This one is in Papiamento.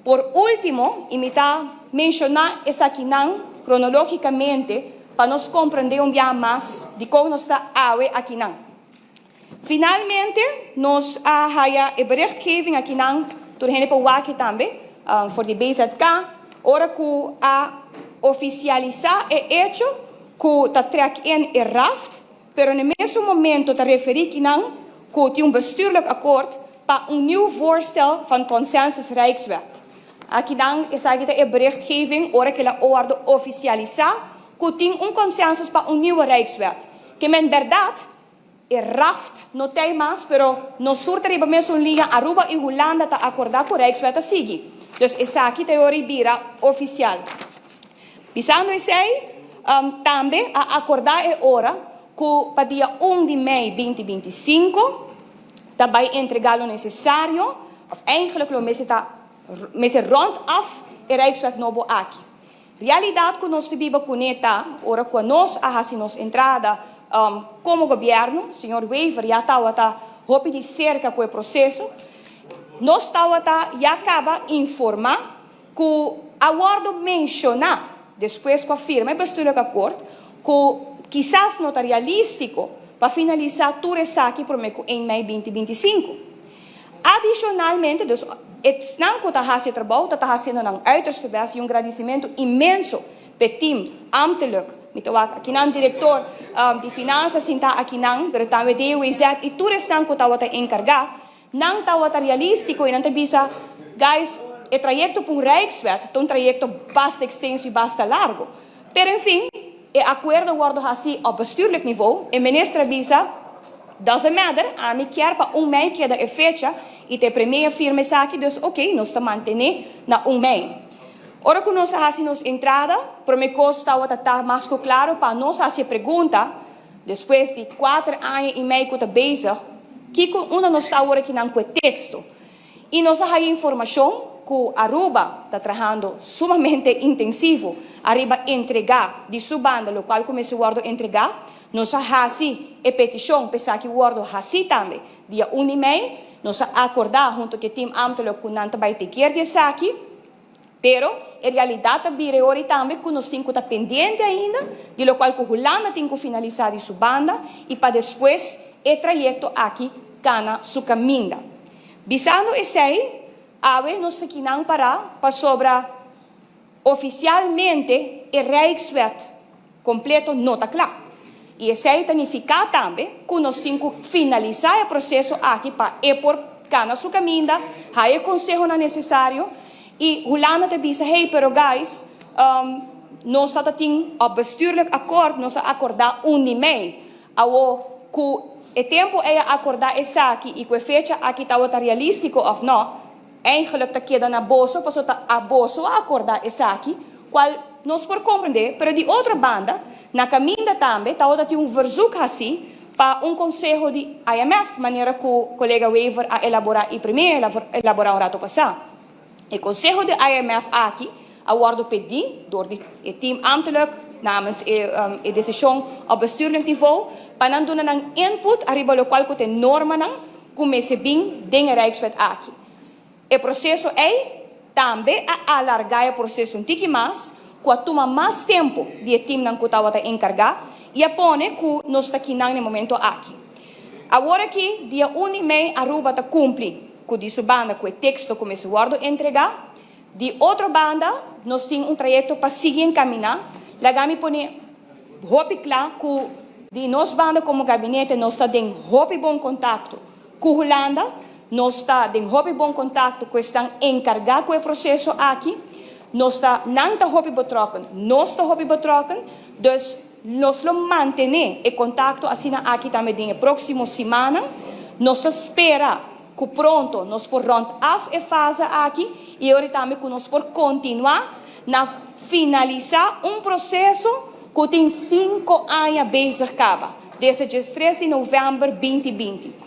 Por último, i mi ta menshoná esakinan kronológikamente pa nos komprondé un biaha mas dikon nos ta awe akinan. Finalmente, nos a haya e berichtgeving akinan, tur hende por wak tambe, for di BZK, ora ku a ofisialisá e echo ku ta trek in e RAft, pero na mesun momento ta referí akinan ku tin un bestuurlijk akkoord pa un nieuw voorstel van consensus Rijkswet. Akinan esaki ta e berichtgeving ora ku el a wòrdu ofisialisá ku tin un consensus pa un nieuwe Rijkswet. Ke men bèrdat, e RAft no tin mas, pero nos tur ta riba mesun liña, Aruba i Hulanda ta akordá ku Rijkswet ta sigui. Dus esaki ta bira ofisial. Bisando esei, tambe a akordá e ora ku pa dia 1 di mei 2025 tambe entregá lo nesesario, òf eigenlijk lo mester ta mester rond af e Rijkswet nobo aki. Realidat ku nos ta biba kuné ta, ora ku nos a hasi nos entrada komo gobièrnu, señor Wever ya tabata hopi di serka ku e proseso, nos tabata ya kaba informá ku a wòrdu menshoná despues ku a firma e bestuurlijk akkoord ku kisas no ta realístiko pa finalisá tur esaki promé ku 1 mei 2025. Adishonalmente, dus esnan ku ta hasi trabou, ta hasiendo nan uiterste best i un gradisimentu inmenso pa team ambtelijk. Mi ta wak akinan direktor di finansa sintá akinan, pero tambe DWZ i tur esnan ku tabata enkargá, nan tabata realístiko i nan ta bisa, guys, e trayekto pa un Rijkswet ta un trayekto basta ekstenso i basta largu. Pero en fin, e akuerdo a wòrdu hasí op bestuurlijk niveau, e minister a bisa, doesn't matter, ami ke pa 1 mei keda e fecha i te promé firma esaki, dus oké, nos ta mantené na 1 mei. Ora ku nos a hasi nos entrada, promé kos tabata mas ku klaro pa nos hasi pregunta, despues di 4 aña i mei ku ta bezig, kiko unda nos ta awor akinan ku e teksto. I nos a haña informashon ku Aruba ta trahando sumamente intensivo ariba entregá di su banda, lo kual kuminsá wòrdu entregá, nos a hasi e petishon pa esaki wòrdu hasí tambe dia 1 di mei, nos a akordá huntu ku e team ambtelijk ku nan tambe ta kier di esaki, pero e realidat ta bira awor tambe ku nos tin ku ta pendiente ainda, di lo kual ku Hulanda tin ku finalisá di su banda i pa despues e trayekto aki kana su kaminda. Bisando esei, awe nos akinan para pasobra ofisialmente e Rijkswet kompleto no ta kla. I esei ta nifiká tambe ku nos tin ku finalisá e proseso aki pa e por kana su kaminda, haya konseho nesesario i Hulanda ta bisa, hey, pero guys, nos ta tin op bestuurlijk akkoord, nos a akordá 1 di mei. Awo ku e tempu ei a akordá esaki i ku e fecha aki tabata realístiko òf no, eigenlijk ta keda na boso, paso ta a boso a akordá esaki, kual nos por komprondé, pero di otro banda, na kaminda tambe, tabatin un verzoek hasí pa un konseho di IMF, manera ku kolega Wever a elaborá i promé elaborá un ratu pasá. E konseho di IMF aki a wòrdu pedí dor di e team ambtelijk namens e desishon op bestuurlijk niveau pa nan duna nan input ariba lo kual ku e normanan ku mester bin den e Rijkswet aki. E proseso ei tambe a alargá e proseso un tiki mas, ku a tuma mas tempu di e teamnan ku tabata enkargá i a pone ku nos ta akinan na e momento aki. Awor aki, dia 1 di mei, Aruba ta kumpli ku di su banda ku e teksto ku mester wòrdu entregá. Di otro banda, nos tin un trayekto pa sigui enkaminá. Laga mi pone hopi kla ku di nos banda komo gabinete nos ta den hopi bon kontakto ku Hulanda, nos ta den hopi bon kontakto ku esnan enkargá ku e proseso aki, nos ta nan ta hopi betrokken, nos ta hopi betrokken, dus nos lo mantené e kontakto asina aki tambe den e próksimo siman. Nos ta spera ku pronto nos por rond af e fase aki i awor tambe ku nos por kontinuá na finalisá un proseso ku tin 5 aña bezig kaba, desde 3 di novèmber 2020.